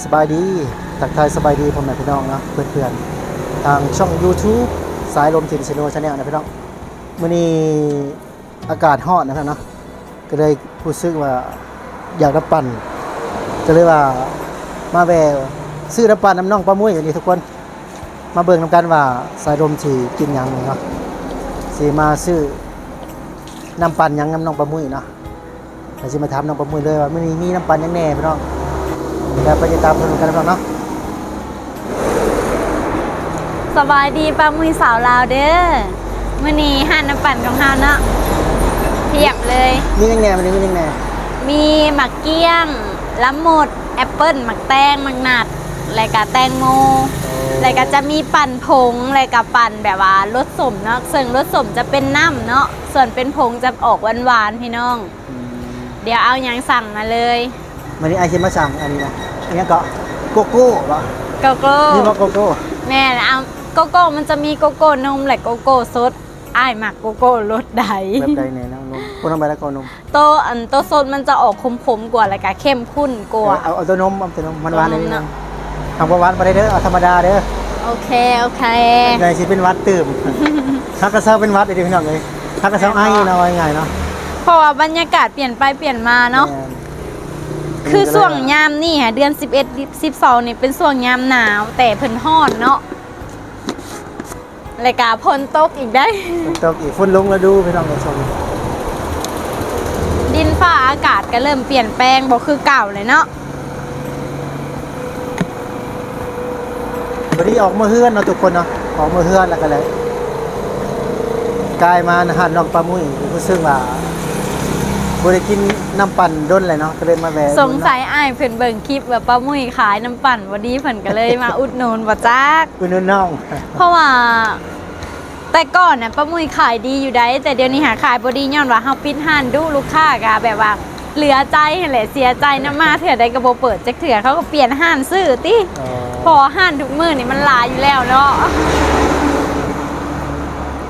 ສະບາຍດີ ທັກທາຍສະບາຍດີພໍ່ແມ່ພີ່ນ້ອງເນາະ ເພື່ອນໆ ທາງຊ່ອງຢູທູບ ສາຍລົມຖິ່ນເຊໂນ Channel ນະພີ່ນ້ອງ. ມື້ນີ້ອາກາດຮ້ອນນະພີ່ນ້ອງເນາະ ກໍເລີຍຮູ້ສຶກວ່າຢາກນ້ຳປັ່ນ ກໍເລີຍວ່າມາແວ່ຊື້ນ້ຳປັ່ນນຳນ້ອງປ້າມຸ້ຍນີ້ທຸກຄົນ. ມາເບິ່ງນຳກັນວ່າສາຍລົມຊິກິນຫຍັງເນາະ ຊິມາຊື້ນ້ຳປັ່ນຫຍັງນຳນ້ອງປ້າມຸ້ຍເນາະ. ແລ້ວຊິມາຖາມນ້ອງປ້າມຸ້ຍເລີຍວ່າມື້ນີ້ມີນ້ຳປັ່ນຫຍັງແດ່ພີ່ນ້ອງ ແລ້ວໄປຕິດຕາມເພິ່ນນຳກັນເນາະ. ສະບາຍດີປ້າມຸ້ຍສາວລາວເດີ. ມື້ນີ້ຮ້ານນ້ຳປັ່ນຂອງເຮົາເນາະ ພຽບເລີຍ. ມີຫຍັງແດ່? ມື້ນີ້ມີຫຍັງແດ່? ມີໝາກກ້ຽງ, ລະມຸດ, ແອັບເປິ້ນ, ໝາກແຕງ, ໝາກນັດ ແລະກະແຕງໂມ ແລະກະຈະມີປັ່ນຜົງ ແລະກະປັ່ນແບບວ່າລົດສົ້ມເນາະ ເຊິ່ງລົດສົ້ມຈະເປັນນ້ຳເນາະ ສ່ວນເປັນຜົງຈະອອກຫວານໆ ພີ່ນ້ອງ. ອືມ ດຽວເອົາຫຍັງສັ່ງມາເລີຍ. ມື້ນີ້ອ້າຍຊິມາສັ່ງອັນນີ້ນະ ອີຫຍັງເກາະ ໂກໂກ້ບໍ? ໂກໂກ້ ມີບໍ່ໂກໂກ້? ແມ່ນ ເອົາໂກໂກ້ ມັນຈະມີໂກໂກ້ນົມ ແລະໂກໂກ້ສົດ. ອ້າຍມັກໂກໂກ້ລົດໃດ? ແບບໃດແດ່ເນາະ? ນົມ ຄົນທຳມະດາກໍນົມ. ໂຕ ອັນໂຕສົດມັນຈະອອກຂົມໆກວ່າ ແລ້ວກະເຂັ້ມຂຸ້ນກວ່າ. ເອີ ເອົາ ເອົາໂຕນົມ ເອົາໂຕນົມ ມັນຫວານ ເອົານົມເນາະ. ຫາກບໍ່ຫວານປານໃດເດີ ເອົາທຳມະດາເດີ. ໂອເຄ ໂອເຄ. ໃນຊິເປັນຫວັດຕື່ມ ຫາກະເຊົາເປັນຫວັດເດ້ພີ່ນ້ອງເອີຍ ຫາກະເຊົາໄອເນາະ ວ່າງ່າຍໆເນາະ ເພາະວ່າບັນຍາກາດປ່ຽນໄປປ່ຽນມາເນາະ. ແມ່ນ ຄືຊ່ວງຍາມນີ້ຫະ ເດືອນສິບເອັດ ສິບສອງນີ້ເປັນຊ່ວງຍາມໜາວ ແຕ່ເພິ່ນຮ້ອນເນາະ. ແລ້ວກະຝົນຕົກອີກໄດ໋ ຝົນຕົກອີກ ຝົນຫຼົງລະດູພີ່ນ້ອງເອີຍ ຊ່ວງນີ້ດິນຟ້າອາກາດກະເລີ່ມປ່ຽນແປງບໍ່ຄືເກົ່າແລ້ວເນາະ. ພໍດີອອກມາເຮືອນເນາະທຸກຄົນເນາະ ອອກມາເຮືອນແລ້ວກະເລີຍກາຍມາຮ້ານນ້ອງປ້າມຸ້ຍ ຮູ້ສຶກວ່າບໍ່ໄດ້ກິນນ້ຳປັ່ນດົນແລ້ວເນາະ ກະເລີຍມາແວ່. ສົງໄສອ້າຍເພິ່ນເບິ່ງຄລິບວ່າປ້າມຸ້ຍຂາຍນ້ຳປັ່ນ ພໍດີເພິ່ນກະເລີຍມາອຸດໜູນບໍ່ຈັກ ອຸດໜູນນ້ອງ ເພາະວ່າ ແຕ່ກ່ອນນະປ້າມຸ້ຍຂາຍດີຢູ່ໃດ໋ ແຕ່ດຽວນີ້ຫາຂາຍບໍ່ດີ ຍ້ອນວ່າເຮົາປິດຮ້ານດຸ ລູກຄ້າກະແບບວ່າເຫຼືອໃຈຫັ້ນແຫຼະ ເສຍໃຈນຳ ມາເທື່ອໃດກະບໍ່ເປີດຈັກເທື່ອ ເຂົາກະປ່ຽນຮ້ານຊື້ຕິ. ອໍ ເພາະວ່າຮ້ານທຸກມື້ນີ້ມັນຫຼາຍຢູ່ແລ້ວເນາະ.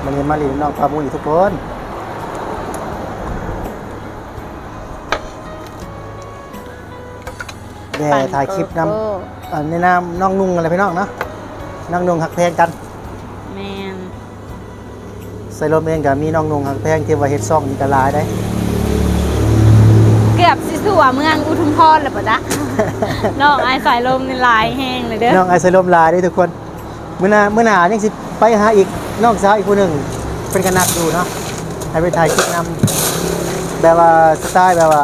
ມື້ນີ້ມາຫຼິ້ນນຳນ້ອງປ້າມຸ້ຍທຸກຄົນ. ແດ່ຖ່າຍຄລິບນຳ ເອີ ໃນນາມນ້ອງນຸ່ງຫັ້ນແຫຼະພີ່ນ້ອງເນາະ ນ້ອງນຸ່ງຮັກແພງກັນ. ແມ່ນ ສາຍລົມເອງກະມີນ້ອງນຸ່ງຮັກແພງ ທີ່ວ່າເຮັດຊ່ອງນີ້ກະຫຼາຍເດ້ ເກືອບຊິທົ່ວເມືອງອຸທຸມພອນແລ້ວບໍ່ຈັກ. ນ້ອງອ້າຍສາຍລົມນີ້ຫຼາຍແຮງເລີຍເດີ ນ້ອງອ້າຍສາຍລົມຫຼາຍເດ້ທຸກຄົນ. ມື້ໜ້າ ມື້ໜ້າຍັງຊິໄປຫາອີກ ນ້ອງສາວອີກຜູ້ໜຶ່ງ ເພິ່ນກະນັດຢູ່ເນາະ ໃຫ້ໄປຖ່າຍຄລິບນຳ ແບບວ່າສະໄຕແບບວ່າ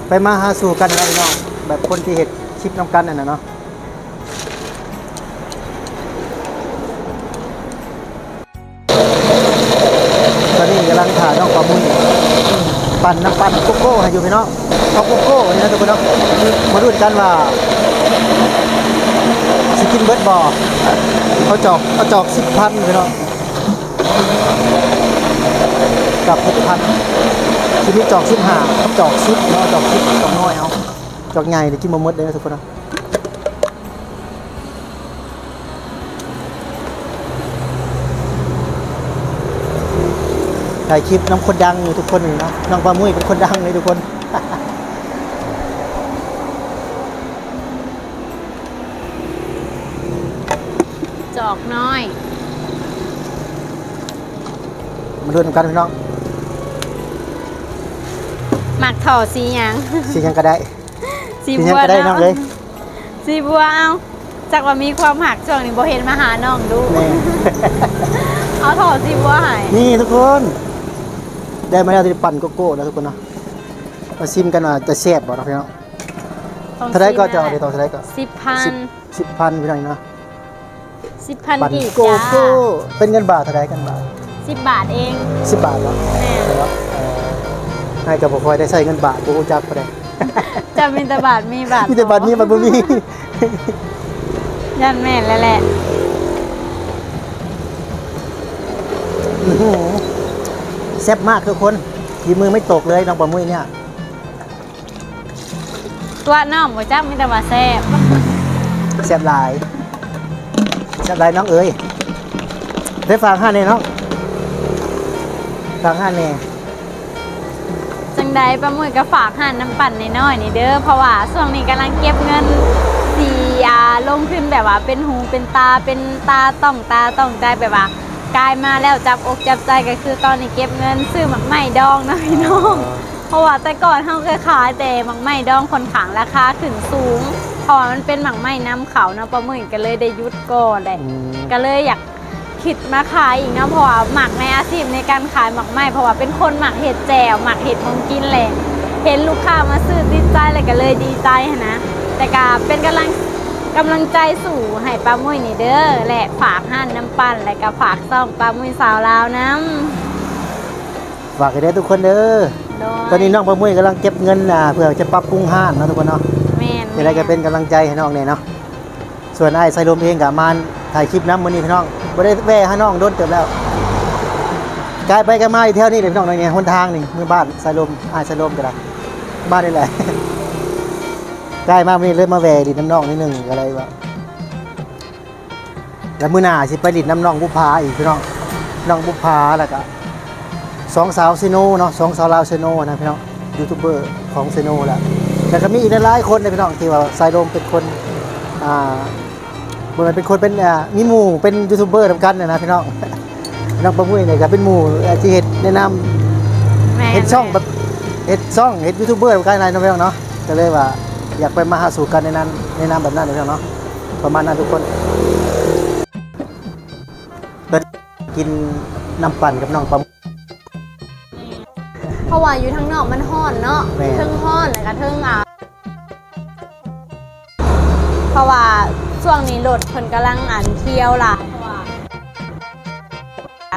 ໄປມາຫາສູ່ກັນນະພີ່ນ້ອງ ແບບຄົນທີ່ເຮັດຄລິບນຳກັນຫັ້ນນະເນາະ. ຕອນນີ້ກຳລັງຖ້ານ້ອງປາມຸ້ຍປັ່ນນ້ຳປັ່ນໂກໂກ້ໃຫ້ຢູ່ພີ່ນ້ອງ ເອົາໂກໂກ້ນີ້ນະທຸກຄົນເນາະ. ມາລຸ້ນກັນວ່າຊິກິນເບິດບໍ່ ເອົາຈອກ ເອົາຈອກສິບພັນພີ່ນ້ອງ. ຈອກຫົກພັນ ຊິມີຈອກສິບຫ້າ ຈອກສິບເນາະ ຈອກສິບ ຈອກນ້ອຍເອົາ ຈອກໃຫຍ່ນີ້ກິນບໍ່ໝົດເດ້ທຸກຄົນເນາະ. ຖ່າຍຄລິບນຳຄົນດັງຢູ່ທຸກຄົນນີ້ເນາະ ນ້ອງປາມຸ້ຍເປັນຄົນດັງເດ້ທຸກຄົນ. ຈອກນ້ອຍ ມາລຸ້ນນຳກັນພີ່ນ້ອງ. ມັກທໍ່ສີຫຍັງ? ສີຫຍັງກະໄດ້ ສີບົວເນາະ ສີຫຍັງກະໄດ້ນ້ອງເອີຍ. ສີບົວ ເອົ້າ ຈັກວ່າມີຄວາມຮັກ ຊ່ວງນີ້ບໍ່ເຫັນມາຫານ້ອງດຸ. ແມ່ນ ເອົາທໍ່ສີບົວໃຫ້ ນີ້ທຸກຄົນ ໄດ້ມາແລ້ວ ຊິໄດ້ປັ່ນໂກໂກ້ເນາະທຸກຄົນເນາະ. ມາຊີມກັນວ່າຈະແຊບບໍ່ເນາະພີ່ນ້ອງ. ເທົ່າໃດກໍຈະເອົາໄດ້ຕໍ່ເທົ່າໃດກໍ ສິບພັນ ສິບພັນພີ່ນ້ອງເນາະ. ສິບພັນກີບ ໂກໂກ້ ເປັນເງິນບາດເທົ່າໃດ ເງິນບາດ? ສິບບາດເອງ. ສິບບາດເນາະ. ແມ່ນ ເອີ ອ້າຍກະບໍ່ຄ່ອຍໄດ້ໃຊ້ເງິນບາດ ບໍ່ຮູ້ຈັກປານໃດ. ເຈົ້າມີແຕ່ບາດມີບາດ ມີແຕ່ບາດມີບາດບໍ່ມີ. ຢ້ານແມ່ນແລ້ວແຫຼະ. ອືຫື ແຊບມາກທຸກຄົນ ຝີມືໄມ່ຕົກເລີຍນ້ອງປາມຸ້ຍເນີ້ຍ. ຕົວະນ້ອງບໍ່ຈັກ ມີແຕ່ວ່າແຊບ. ແຊບຫຼາຍ ແຊບຫຼາຍນ້ອງເອີຍ. ໄດ້ຝາກຮ້ານແດ່ນ້ອງ ຝາກຮ້ານແດ່. ຈັ່ງ ໃຈ ປ້າມຸ້ຍກໍຝາກຮ້ານນ້ຳປັ່ນນ້ອຍໆນີ້ເດີ ເພາະວ່າຊ່ວງນີ້ກຳລັງເກັບເງິນ ຊິ ອ່າ ລົງທຶນແບບວ່າເປັນຫູເປັນຕາ ເປັນຕາຕ້ອງຕາຕ້ອງໃຈ ແບບວ່າກາຍມາແລ້ວຈັບອົກຈັບໃຈ ກໍຄືຕອນນີ້ເກັບເງິນຊື້ໝາກໄມ້ດອງເນາະພີ່ນ້ອງ. ເພາະວ່າແຕ່ກ່ອນເຮົາເຄີຍຂາຍແຕ່ໝາກໄມ້ດອງ ຂ້ອນຂ້າງລາຄາຂຶ້ນສູງ ເພາະວ່າມັນເປັນໝາກໄມ້ນຳເຂົ້າເນາະ ປ້າມຸ້ຍກໍເລີຍໄດ້ຢຸດກ່ອນແຫຼະ. ອືມ ກໍເລີຍຢາກ ຄິດມາຂາຍອີກເນາະ ເພາະວ່າມັກໃນອາຊີບໃນການຂາຍໝາກໄມ້ ເພາະວ່າເປັນຄົນມັກເຮັດແຈ່ວ ມັກເຮັດຂອງກິນແຫຼະ ເຫັນລູກຄ້າມາຊື້ຕິດໃຈ ແລ້ວກໍເລີຍດີໃຈຫັ້ນນະ. ແຕ່ກໍເປັນກຳລັງ ກຳລັງໃຈສູ້ໃຫ້ປ້າມຸ້ຍນີ້ເດີ ແລະ ຝາກຮ້ານນ້ຳປັ່ນ ແລະ ກໍຝາກຊ່ອງປ້າມຸ້ຍສາວລາວນຳ. ຝາກໃຫ້ເດີທຸກຄົນເດີ. ໂດຍ ຕອນນີ້ນ້ອງປ້າມຸ້ຍກຳລັງເກັບເງິນ ອ່າ ເພື່ອຈະປັບປຸງຮ້ານເນາະທຸກຄົນເນາະ. ແມ່ນໆ ຈັ່ງໃດກໍເປັນກຳລັງໃຈໃຫ້ນ້ອງແດ່ເນາະ. ສ່ວນອ້າຍສາຍລົມເອງກໍມາຖ່າຍຄລິບນຳມື້ນີ້ພີ່ນ້ອງ ບໍ່ໄດ້ແວ່ຫານ້ອງດົນເຕີບແລ້ວ ກາຍໄປກາຍມາຢູ່ແຖວນີ້ແຫຼະພີ່ນ້ອງເນາະ. ນີ້ຫົນທາງນີ້ ເມືອບ້ານສາຍລົມ ອ້າຍສາຍລົມກໍໄດ້ ມານີ້ແຫຼະ ກາຍມາມື້ນີ້ເລີຍມາແວ່ຫຼິ້ນນຳນ້ອງໜ້ອຍໜຶ່ງ ກໍເລີຍວ່າ ແລ້ວມື້ໜ້າຊິໄປຫຼິ້ນນຳນ້ອງບຸບຜາອີກພີ່ນ້ອງ ນ້ອງບຸບຜາ ແລ້ວກໍ ສອງສາວເຊໂນເນາະ ສອງສາວລາວເຊໂນນະພີ່ນ້ອງ ຢູທູບເບີຂອງເຊໂນແຫຼະ. ແລ້ວກໍມີອີກຫຼາຍໆຄົນເດ້ພີ່ນ້ອງ ທີ່ວ່າສາຍລົມເປັນຄົນ ອ່າ ບໍ່ແມ່ນເປັນຄົນ ເປັນ ອ່າ ມີໝູ່ເປັນຢູທູບເບີນຳກັນນະພີ່ນ້ອງ. ນ້ອງປ້າມຸ້ຍນີ້ກໍເປັນໝູ່ ເອີ່ ທີ່ເຮັດແນະນຳ ແມ່ນ ເຮັດຊ່ອງແບບ ເຮັດຊ່ອງ ເຮັດຢູທູບເບີນຳກັນນະພີ່ນ້ອງເນາະ ກໍເລີຍວ່າຢາກໄປມາຫາສູ່ກັນໃນນັ້ນ ແນະນຳແບບນັ້ນພີ່ນ້ອງເນາະ ປະມານນັ້ນທຸກຄົນ. ກິນນ້ຳປັ່ນກັບນ້ອງປາໝຶກ ເພາະວ່າຢູ່ທາງນອກມັນຮ້ອນເນາະ ແມ່ນ ເທິງຮ້ອນ ແລ້ວກະເທິງ ອ່າ ເພາະວ່າຊ່ວງນີ້ລົດເພິ່ນກຳລັງ ອັນ ທ່ຽວຫຼາຍ ເພາະວ່າ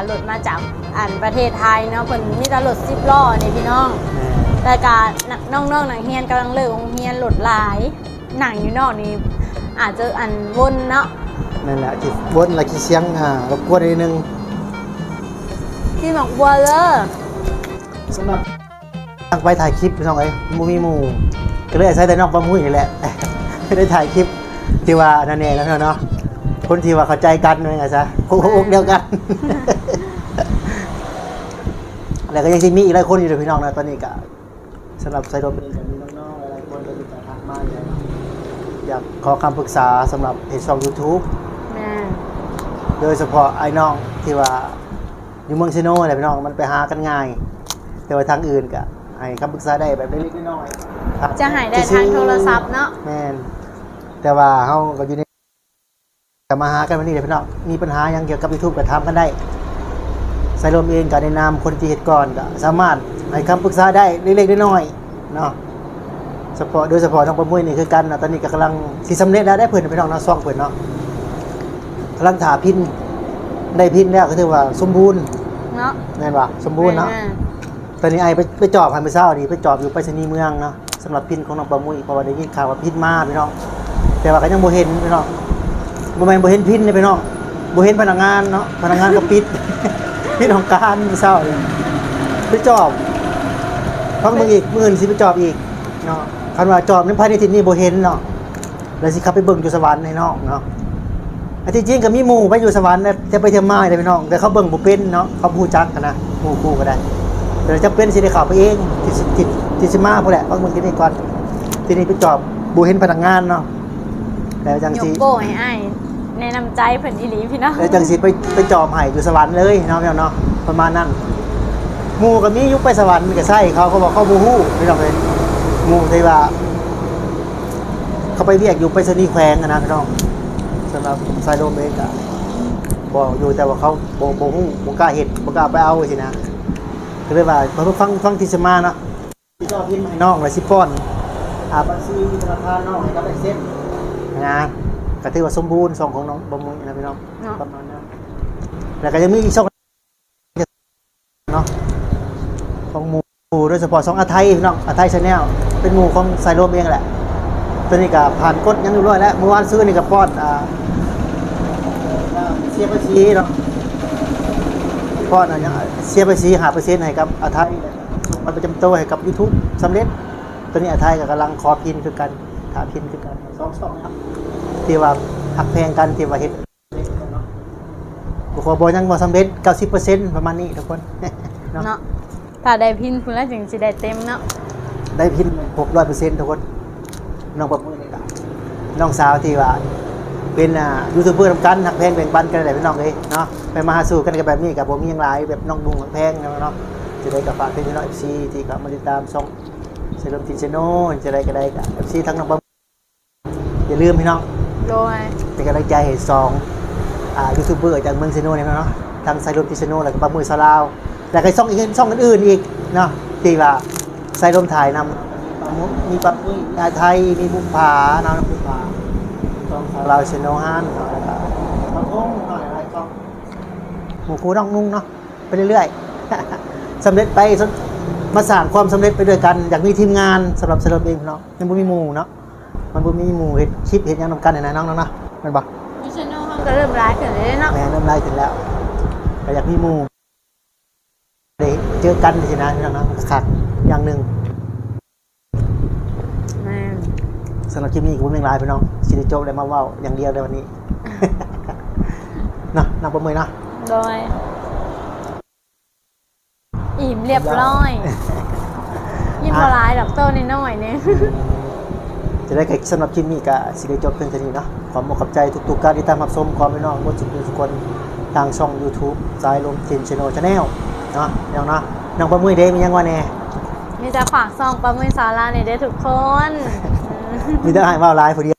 ລົດມາຈາກ ອັນ ປະເທດໄທເນາະ ເພິ່ນມີແຕ່ລົດສິບລໍ້ນີ້ພີ່ນ້ອງ ແມ່ນ ແລ້ວກະ ນ- ນ້ອງໆນັກຮຽນກຳລັງເລີກໂຮງຮຽນ ລົດຫຼາຍ. ນັ່ງຢູ່ນອກນີ້ອາດຈະ ອັນ ວົນເນາະ ແມ່ນແຫຼະ ຊິວົນ ແລະ ຊິສຽງ ອ່າ ລົບກວນໜ້ອຍໜຶ່ງ ກິນໝາກບົວເດີ. ສຳລັບ ໄປຖ່າຍຄລິບພີ່ນ້ອງເອີຍ ບໍ່ມີໝູ່ ກໍເລີຍອາໄສແຕ່ນ້ອງປາໝຸ້ຍນີ້ແຫຼະ ໄດ້ຖ່າຍຄລິບ ທີ່ວ່າອັນນັ້ນແດ່ເນາະ ພີ່ນ້ອງເນາະ ຄົນທີ່ວ່າເຂົ້າໃຈກັນວ່າຊັ້ນຊະ ຫົວອົກດຽວກັນ ແລ້ວກໍຍັງຊິມີອີກຫຼາຍຄົນຢູ່ເດີພີ່ນ້ອງເນາະ ຕອນນີ້ກໍ ສຳລັບສາຍລົມເອງກໍມີນ້ອງໆຫຼາຍໆຄົນກໍຕິດຕໍ່ທັກມາຢູ່ແລ້ວເນາະ ຢາກຂໍຄຳປຶກສາສຳລັບເຮັດຊ່ອງຢູທູບ ແມ່ນ ໂດຍສະເພາະອ້າຍນ້ອງທີ່ວ່າຢູ່ເມືອງເຊໂນແຫຼະພີ່ນ້ອງ ມັນໄປຫາກັນງ່າຍ ແຕ່ວ່າທາງອື່ນກໍໃຫ້ຄຳປຶກສາໄດ້ແບບເລັກໆນ້ອຍໆ ຈະໃຫ້ໄດ້ທາງໂທລະສັບເນາະ ແມ່ນ ແຕ່ວ່າເຮົາກໍຢູ່ໃນ ກໍມາຫາກັນມື້ນີ້ແຫຼະພີ່ນ້ອງ ມີປັນຫາຫຍັງກ່ຽວກັບຢູທູບກໍຖາມກັນໄດ້ ສາຍລົມເອງກໍໃນນາມຄົນທີ່ເຮັດກ່ອນ ກໍສາມາດໃຫ້ຄຳປຶກສາໄດ້ເລັກໆນ້ອຍໆເນາະ ສະເພາະ ໂດຍສະເພາະນ້ອງປາໝຸ້ຍນີ້ຄືກັນເນາະ ຕອນນີ້ກໍກຳລັງຊິສຳເລັດແລ້ວເດ້ເພິ່ນພີ່ນ້ອງເນາະ ຊ່ອງເພິ່ນເນາະ ກຳລັງຖ້າພິນ ໄດ້ພິນແລ້ວກໍຖືວ່າສົມບູນເນາະ ແມ່ນບໍ່ ສົມບູນເນາະ ແມ່ນໆ ຕອນນີ້ອ້າຍໄປ ໄປຈອບໃຫ້ມື້ເຊົ້ານີ້ ໄປຈອບຢູ່ໄປສະນີເມືອງເນາະ ສຳລັບພິນຂອງນ້ອງປາໝຸ້ຍ ເພາະວ່າໄດ້ຍິນຂ່າວວ່າພິນມາພີ່ນ້ອງ ແຕ່ວ່າກໍຍັງບໍ່ເຫັນພີ່ນ້ອງ ບໍ່ແມ່ນບໍ່ເຫັນພິນເດ້ພີ່ນ້ອງ ບໍ່ເຫັນພະນັກງານເນາະ ພະນັກງານກໍປິດ ປິດຫ້ອງການມື້ເຊົ້ານີ້ ໄປຈອບ ຟັງເບິ່ງອີກ ມື້ອື່ນຊິໄປຈອບອີກເນາະ ຄັນວ່າຈອບໃນພາຍໃນອາທິດນີ້ບໍ່ເຫັນເນາະ ແລ້ວຊິຂັບໄປເບິ່ງຢູ່ສະຫວັນໃຫ້ນ້ອງເນາະ ອັນທີ່ຈິງກໍມີໝູ່ໄປຢູ່ສະຫວັນ ແຕ່ໄປທ່ຽວມາເດ້ພີ່ນ້ອງ ແຕ່ເຂົາເບິ່ງບໍ່ເປັນເນາະ ເຂົາບໍ່ຮູ້ຈັກຫັ້ນນະ ໝູ່ຄູ່ກໍໄດ້ ແຕ່ຈຳເປັນຊິໄດ້ເຂົ້າໄປເອງ ທີ່ ທີ່ ທີ່ຊິມາພຸ້ນແຫຼະ ຟັງເບິ່ງທີ່ນີ້ກ່ອນ ທີ່ນີ້ໄປຈອບ ບໍ່ເຫັນພະນັກງານເນາະ ແລ້ວຈັ່ງຊິຍົກໂປ້ໃຫ້ອ້າຍ ໃນນ້ຳໃຈເພິ່ນອີ່ຫຼີພີ່ນ້ອງ ແລ້ວຈັ່ງຊິໄປ ໄປຈອບໃຫ້ຢູ່ສະຫວັນເລີຍເນາະ ພີ່ນ້ອງເນາະ ປະມານນັ້ນ ໝູ່ກໍມີຢູ່ໄປສະຫວັນກໍໃຊ້ເຂົາ ເຂົາບອກເຂົາບໍ່ຮູ້ພີ່ນ້ອງເອີຍ ໝູ່ທີ່ວ່າ ເຂົາໄປວຽກຢູ່ໄປສະນີແຂວງຫັ້ນນະພີ່ນ້ອງ ສຳລັບສາຍລົມເອງກະບອກຢູ່ ແຕ່ວ່າເຂົາບໍ່ ບໍ່ຮູ້ ບໍ່ກ້າເຮັດ ບໍ່ກ້າໄປເອົາຊີ້ນະ ກໍເລີຍວ່າຟັງ ຟັງທີ່ຊິມາເນາະ ຊິມອບເງິນໃຫ້ນ້ອງ ແລ້ວຊິປ້ອນ ອ່າ ບັນຊີທະນາຄານນ້ອງໃຫ້ກັບໄອເຊັນນະ ກໍຖືວ່າສົມບູນ ຊ່ອງຂອງນ້ອງບໍ່ມຸ້ຍນະພີ່ນ້ອງ ເນາະ ປະມານນັ້ນ ແລ້ວກໍຍັງມີອີກຊ່ອງ ເນາະ ຂອງໝູ່ ໂດຍສະເພາະຊ່ອງອາໄທພີ່ນ້ອງ ອາໄທແຊນແນວ ເປັນໝູ່ຂອງສາຍລົມເອງແຫຼະ ໂຕນີ້ກໍຜ່ານກົດຫຍັງຮຽບຮ້ອຍແລ້ວ ມື້ວານຊືນນີ້ກໍປ້ອນ ອ່າ ເສຍພາສີເນາະ ປ້ອນອັນຫຍັງ ເສຍພາສີຫ້າເປີເຊັນໃຫ້ກັບອາໄທ ແລະ ສົ່ງບັດປະຈຳໂຕໃຫ້ກັບຢູທູບສຳເລັດ ໂຕນີ້ອາໄທກໍກຳລັງຂໍພິນຄືກັນ ຖ້າພິນຄືກັນ ສອງຊ່ອງນະ ທີ່ວ່າຮັກແພງກັນ ທີ່ວ່າເຮັດ ບໍ່ ບໍ່ ຍັງບໍ່ສຳເລັດ ເກົ້າສິບເປີເຊັນ ປະມານນີ້ທຸກຄົນເນາະ ເນາະ ຖ້າໄດ້ພິນພຸ້ນລະຈຶ່ງຊິໄດ້ເຕັມເນາະ ໄດ້ພິນຄົບຮ້ອຍເປີເຊັນທຸກຄົນ. ນ້ອງປາໝຸ້ຍນີ້ກໍນ້ອງສາວທີ່ວ່າເປັນ ອ່າ ຢູທູບເບີນຳກັນ ຮັກແພງແບ່ງປັນກັນແຫຼະພີ່ນ້ອງເອີຍເນາະ. ໄປມາຫາສູ່ກັນກໍແບບນີ້ ກໍບໍ່ມີຫຍັງຫຼາຍ ແບບນ້ອງດຸ່ງຮັກແພງເນາະ. ຈັ່ງໃດກໍຝາກເພື່ອນພີ່ນ້ອງເອັຟຊີທີ່ເຂົ້າມາຕິດຕາມຊ່ອງໄຊລົມທີນແຊນແນວ ຈັ່ງໃດກໍໄດ້ ກໍເອັຟຊີທັງນ້ອງປາ ຢ່າລືມພີ່ນ້ອງ ໂດຍ ເປັນກຳລັງໃຈໃຫ້ສອງ ອ່າ ຢູທູບເບີຈາກເມືອງເຊໂນນີ້ເນາະ ທັງໄຊລົມທີນແຊນແນວ ແລ້ວກໍປາໝຸ້ຍຊາວລາວ ແລ້ວກໍຊ່ອງອີກ ຊ່ອງອື່ນໆອີກເນາະ ທີ່ວ່າໄຊລົມຖ່າຍນຳ ມີປາໝຸ້ຍ ມີອ້າຍໄທ ມີບຸບຜາເນາະ ບຸບຜາ ຊ່ອງຊາວລາວແຊນແນວຫັ້ນເນາະ ແລ້ວກໍປາໂທງ ຫຼາຍໆຊ່ອງ ໝູ່ຄູ່ນ້ອງນຸ່ງເນາະ ໄປເລື້ອຍໆ ສຳເລັດໄປ ມາສ້າງຄວາມສຳເລັດໄປດ້ວຍກັນ. ຢາກມີທີມງານສຳລັບໄຊລົມເອງເນາະ ມັນບໍ່ມີໝູ່ເນາະ ມັນບໍ່ມີໝູ່ເຮັດຄລິບເຮັດຫຍັງນຳກັນຫັ້ນນະນ້ອງໆເນາະ ແມ່ນບໍ່? ຢູ່ເຊໂນເຮົາກໍເລີ່ມຫຼາຍຂຶ້ນແລ້ວເນາະ ແມ່ນ ເລີ່ມຫຼາຍຂຶ້ນແລ້ວ ກໍຢາກມີໝູ່ ໄດ້ເຈີກັນຊີ້ນະ ພີ່ນ້ອງເນາະ ມັນກໍຄັກຢ່າງໜຶ່ງ. ແມ່ນ ສຳລັບຄລິບນີ້ກໍບໍ່ມີຫຍັງຫຼາຍພີ່ນ້ອງ ຊິໄດ້ຈົບແລ້ວ ມາເວົ້າຢ່າງດຽວໃນວັນນີ້ ເນາະ ນ້ອງປາໝຸ້ຍເນາະ ໂດຍ ອີ່ມຮຽບຮ້ອຍ ກິນບໍ່ຫຼາຍດອກ ໂຕນ້ອຍໆນີ້. ຈັ່ງໃດກໍສຳລັບຄລິບນີ້ກໍຊິໄດ້ຈົບພຽງເທົ່ານີ້ເນາະ. ຂອບອົກຂອບໃຈທຸກໆການຕິດຕາມຮັບຊົມຂອງພີ່ນ້ອງເບິດສູ່ຜູ້ສູ່ຄົນ ທາງຊ່ອງຢູທູບ ສາຍລົມທີນແຊນແນວ ເນາະ ພີ່ນ້ອງເນາະ. ນ້ອງປາໝຸ້ຍເດ້ ມີຫຍັງເວົ້າແດ່? ມີແຕ່ຝາກຊ່ອງປາໝຸ້ຍສາວລາວນີ້ເດ້ທຸກຄົນ ມີແຕ່ອ້າຍເວົ້າຫຼາຍຜູ້ດຽວ.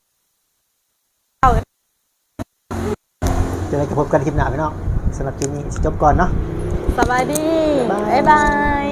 ຈັ່ງໃດກໍພົບກັນຄລິບໜ້າພີ່ນ້ອງ ສຳລັບຄລິບນີ້ຊິຈົບກ່ອນເນາະ ສະບາຍດີ ບາຍບາຍ ບາຍບາຍ.